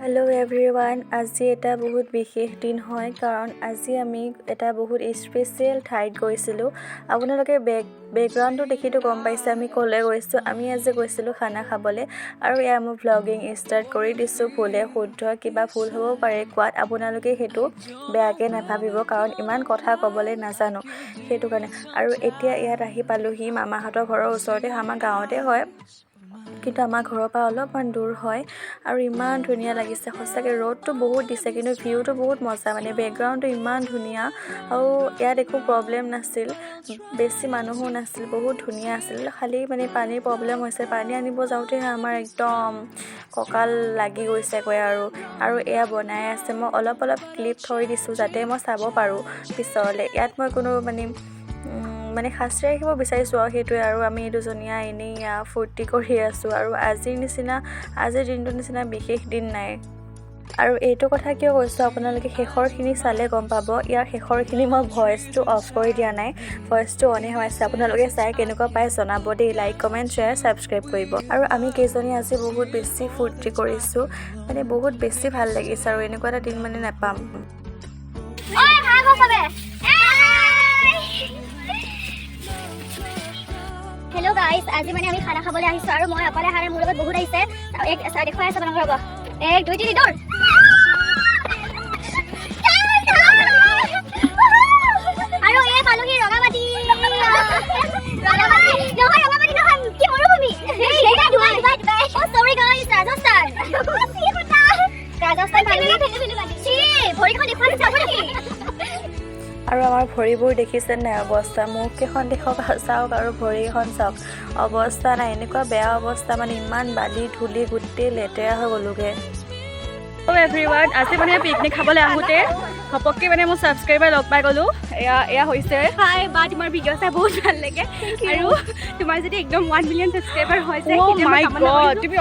Hello' everyone, আজি এটা বহুত বিশেষ দিন হয়, কাৰণ আজি আমি এটা বহুত স্পেচিয়েল ঠাইত গৈছিলোঁ। আপোনালোকে বেকগ্ৰাউণ্ডটো দেখিতো গম পাইছে আমি ক'লৈ গৈছোঁ। আমি আজি গৈছিলোঁ খানা খাবলৈ আৰু এয়া মই ভ্লগিং ষ্টাৰ্ট কৰি দিছোঁ। ভুলে শুদ্ধ কিবা ভুল হ'ব পাৰে কোৱাত, আপোনালোকে সেইটো বেয়াকৈ নাভাবিব, কাৰণ ইমান কথা ক'বলৈ নাজানো সেইটো কাৰণে। আৰু এতিয়া ইয়াত আহি পালোহি, মামাহঁতৰ ঘৰৰ ওচৰতে, আমাৰ গাঁৱতে হয়, কিন্তু আমাৰ ঘৰৰ পৰা অলপমান দূৰ হয়। আৰু ইমান ধুনীয়া লাগিছে সঁচাকৈ, ৰ'দটো বহুত দিছে কিন্তু ভিউটো বহুত মজা, মানে বেকগ্ৰাউণ্ডটো ইমান ধুনীয়া। আৰু ইয়াত একো প্ৰব্লেম নাছিল, বেছি মানুহো নাছিল, বহুত ধুনীয়া আছিল। খালি মানে পানীৰ প্ৰব্লেম হৈছে, পানী আনিব যাওঁতেহে আমাৰ একদম কঁকাল লাগি গৈছেগৈ। আৰু এয়া বনাই আছে, মই অলপ অলপ ক্লিপ থৈ দিছোঁ যাতে মই চাব পাৰোঁ পিছলৈ। ইয়াত মই কোনো মানে সাঁচি ৰাখিব বিচাৰিছোঁ আৰু সেইটোৱে। আৰু আমি দুজনীয়া এনেই ফূৰ্তি কৰি আছোঁ। আৰু আজিৰ দিনটোৰ নিচিনা বিশেষ দিন নাই। আৰু এইটো কথা কিয় কৈছোঁ, আপোনালোকে শেষৰখিনি চালে গম পাব। ইয়াৰ শেষৰখিনি মই ভইচটো অফ কৰি দিয়া নাই, ভইচটো অনে হৈ আছে। আপোনালোকে চাই কেনেকুৱা পায় জনাব দেই, লাইক, কমেণ্ট, শ্বেয়াৰ, ছাবস্ক্ৰাইব কৰিব। আৰু আমি কেইজনী আজি বহুত বেছি ফূৰ্তি কৰিছোঁ, মানে বহুত বেছি ভাল লাগিছে। আৰু এনেকুৱা এটা দিন মানে নাপাম। ঐ হাই কওঁ চবে। হেল্ল' গাইজ, আজি মানে আমি খানা খাবলৈ আহিছোঁ আৰু মই অকলে অহা নাই, মোৰ লগত বহুত আহিছে। এক দেখুৱাই আছে আপোনালোকৰ, ৰ'ব। এক, দুই, তিনি, দৌৰ। আৰু এই পালোহি ৰঙামাটি। ৰঙামাটি নহয়, ৰঙামাটি নহয়, কি মৰুভূমি। Dubai, Dubai, Dubai. অ' চৰি গাইজ, ৰাজস্থান, ৰাজস্থান পালোহি। ভৰিখন দেখুৱাই যাব নেকি? আৰু আমাৰ ভৰিবোৰ দেখিছে নাই অৱস্থা? মুখকেইখন দেখক চাওক আৰু ভৰিকেইখন চাওক, অৱস্থা নাই, এনেকুৱা বেয়া অৱস্থা, মানে ইমান বালি ধূলি গোটেই লেতেৰা হৈ গ'লোগৈ। এভৰিৱান, আজি মানে পিকনিক খাবলৈ আহোঁতে ঘপককৈ মানে মোৰ ছাবস্ক্ৰাইবাৰ লগ পাই গ'লোঁ। এয়া হৈছে। হাই বা, তোমাৰ ভিডিঅ' চাই বহুত ভাল লাগে আৰু তোমাৰ যদি একদম 1 মিলিয়ন ছাবস্ক্ৰাইবাৰ হৈ যায় Oh তেতিয়া মই my কামনা God, কৰিছোঁ। তুমি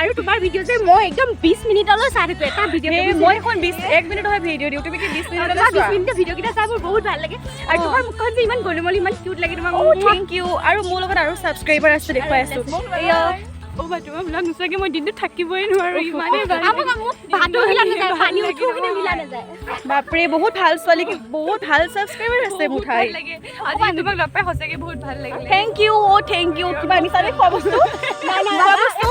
আৰু তোমাৰ ভিডিঅ' যে মই একদম 20 মিনিটলৈ চাই থাকোঁ এটা ভিডিঅ'। সেই মই এখন 1 মিনিটহে ভিডিঅ' দিওঁ, তুমি কি 20 মিনিটলৈ 20 চোৱা? মিনিটৰ ভিডিঅ'কেইটা চাই মোৰ বহুত ভাল লাগে আৰু তোমাৰ মুখখন যে ইমান গলুমলি, ইমান কিউট লাগে তোমাক। অ' thank U. আৰু মোৰ লগত আৰু ছাবস্ক্ৰাইবাৰ আছে, দেখুৱাই আছোঁ এয়া। অ' বা, তোমাৰ ব্লগ নোচোৱাকৈ মই দিনটো থাকিবই নোৱাৰোঁ, ইমানেই ভাল লাগে। ভাতো মিলা নাযায়, পানী উঠিও মিলা নাযায়। বাপৰে, বহুত ভাল ছোৱালী, বহুত ভাল ছাবস্ক্ৰাইবাৰ আছে মোৰ ঠাইত। আজি তোমাক লগ পাই সঁচাকৈ বহুত ভাল লাগিলে। Thank U, অ' thank U. কিবা আনিছানে খোৱা বস্তু? খোৱা বস্তু?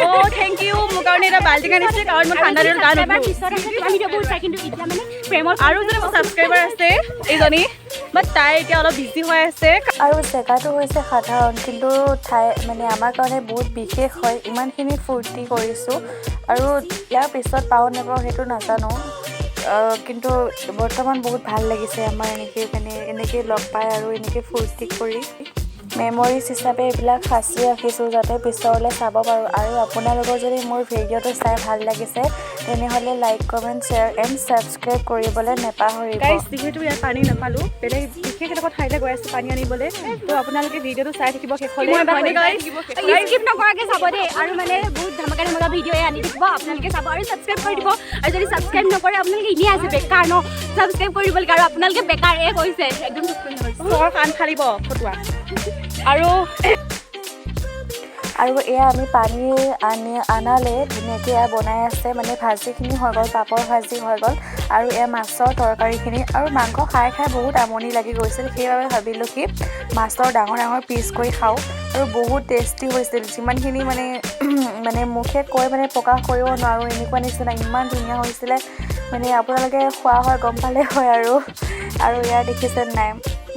অ' thank U, মোৰ কাৰণে এটা বাল্টিং আনিছে, কাৰণ মই ঠাণ্ডা দিনত গা নুধো। পিছত আছে তোমাৰ ভিডিঅ' বহুত চাই, কিন্তু এতিয়া মানে প্ৰেমৰ আৰু এজনী মোৰ ছাবস্ক্ৰাইবাৰ আছে এইজনী, বাট তাই এতিয়া অলপ বিজি হৈ আছে। আৰু জেগাটো হৈছে সাধাৰণ, কিন্তু ঠাই মানে আমাৰ কাৰণে বহুত বিশেষ হয়। ইমানখিনি ফূৰ্তি কৰিছোঁ আৰু ইয়াৰ পিছত পাওঁ নাপাওঁ সেইটো নাজানো, কিন্তু বৰ্তমান বহুত ভাল লাগিছে আমাৰ এনেকৈ মানে এনেকৈ লগ পাই আৰু এনেকৈ ফূৰ্তি কৰি। মেমৰিজ হিচাপে এইবিলাক সাঁচি ৰাখিছোঁ যাতে পিছলৈ চাব পাৰোঁ। আৰু আপোনালোকৰ যদি মোৰ ভিডিঅ'টো চাই ভাল লাগিছে, তেনেহ'লে like, comment, share and subscribe কৰিবলৈ নেপাহৰিব। গাইজ, যিহেতু ইয়াত পানী নাপালোঁ, বেলেগ বিশেষ এডোখৰ ঠাইলৈ গৈ আছোঁ পানী আনিবলৈ। তো আপোনালোকে ভিডিঅ'টো চাই থাকিব শেষলৈ, হয়নে গাইজ? স্কিপ নকৰাকৈ চাব দেই। আৰু মানে বহুত ধামাকা ধামাকা ভিডিঅ' আনি থাকিব, আপোনালোকে চাব আৰু ছাবস্ক্ৰাইব কৰি দিব। আৰু যদি ছাবস্ক্ৰাইব নকৰে, আপোনালোকে এনেই আছে বেকাৰ ন, ছাবস্ক্ৰাইব কৰি দিব লাগে। আৰু আপোনালোকে বেকাৰ এই কৈছে একদম ছাবস্ক্ৰাইব নকৰিব। চৰ কাণ ফালিব ফটোৱা। আৰু আৰু এয়া আমি পানী আনি আনালে ধুনীয়াকৈ এয়া বনাই আছে, মানে ভাজিখিনি হৈ গ'ল, পাপৰ ভাজি হৈ গ'ল আৰু এয়া মাছৰ তৰকাৰীখিনি। আৰু মাংস খাই খাই বহুত আমনি লাগি গৈছিল, সেইবাবে ভাবিলোঁ কি মাছৰ ডাঙৰ ডাঙৰ পিচ কৰি খাওঁ। আৰু বহুত টেষ্টি হৈছিল, যিমানখিনি মানে মানে মুখে কৈ মানে প্ৰকাশ কৰিব নোৱাৰোঁ এনেকুৱা নিচিনা ইমান ধুনীয়া হৈছিলে। মানে আপোনালোকে খোৱা হয় গম পালে হয়। আৰু এয়া দেখিছে নাই,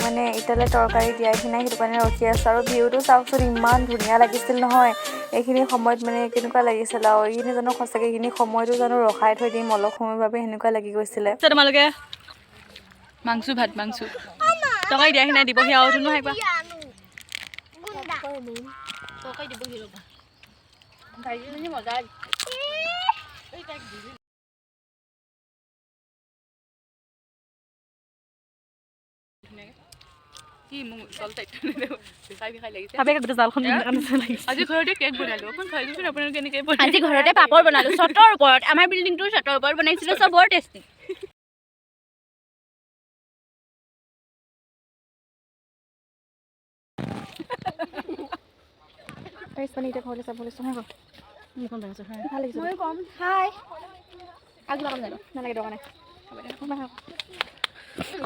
মানে এতিয়ালৈ তৰকাৰী দিয়াহি নাই, সেইটো কাৰণে ৰখি আছোঁ। আৰু ভিউটো চাওকচোন, ইমান ধুনীয়া লাগিছিল নহয় এইখিনি সময়ত, মানে কেনেকুৱা লাগিছিল আৰু এইখিনি জানো সঁচাকৈ এইখিনি সময়টো জানো ৰখাই থৈ দিম অলপ সময়ৰ বাবে, সেনেকুৱা লাগি গৈছিলে। তোমালোকে মাংসু ভাত মাংসু তৰকাৰী দিয়াহি নাই, দিবহি আৰু ধুনু খাই কোৱা। তৰকাৰী দিবহি ৰ'বা। মজা। কি মোক জল টাইট বিষাই বিষাই লাগিছে। ভাবে গোটেই জালখন নিচিনা লাগিছে। আজি ঘৰতে কেক বনালো, অকণ খাই দিছোন আপোনালোকে কেনেকৈ বনাই। আজি ঘৰতে পাপৰ বনালো চটৰ ওপৰত, আমাৰ বিল্ডিংটোৰ চটৰ ওপৰত বনাইছিলো, চব বৰ টেষ্টি। মানে এতিয়া ঘৰলৈ যাব লৈছোঁ। হৈ গ'ল। ভাল লাগিছে। ময়ো কম হাই। আৰু কিবা কম জানো? নালাগে, দৰকাৰ নাই।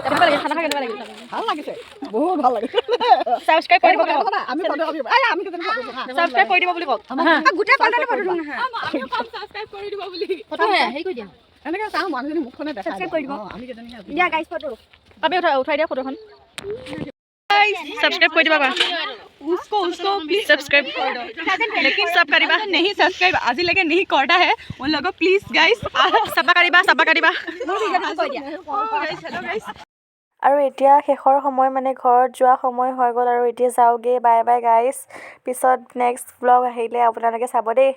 কেনেকুৱা লাগিছে খানা খাই? কেনেকুৱা লাগিছে? ভাল লাগিছে, বহুত ভাল লাগিছে। ছাবস্ক্ৰাইব কৰি দিব। আমি ফটো কপি, এই আমি কেইজনী ফটো। ছাবস্ক্ৰাইব কৰি দিব বুলি কওক। গোটেই কণ্টেণ্ট ফটো দিওঁ নহয়। এনেকে চাওঁ, মানুহজনী মুখখনে দেখা। Subscribe কৰি দিব। আমি কেইজনী। দিয়া গাইছ, ফটো। আমি উঠাই উঠাই দিয়া ফটোখন। सब्सक्राइब কৰি দিবা। उसको उसको प्लीज सब्सक्राइब कर दो। लेकिन सब करिबा। नहीं सब्सक्राइब আজি लगे नहीं करता है उन लोगों, प्लीज गाइस। চাবা কাটিবা, চাবা কাটিবা। মোৰ ভিডিঅ'টো কৈ দিয়া। Guys, hello guys. আৰু এতিয়া শেষৰ সময়, মানে ঘৰত যোৱা সময় হৈ গ'ল আৰু এতিয়া যাওঁগৈ। বাই বাই গাইজ, পিছত নেক্সট ব্লগ আহিলে আপোনালোকে চাব দেই।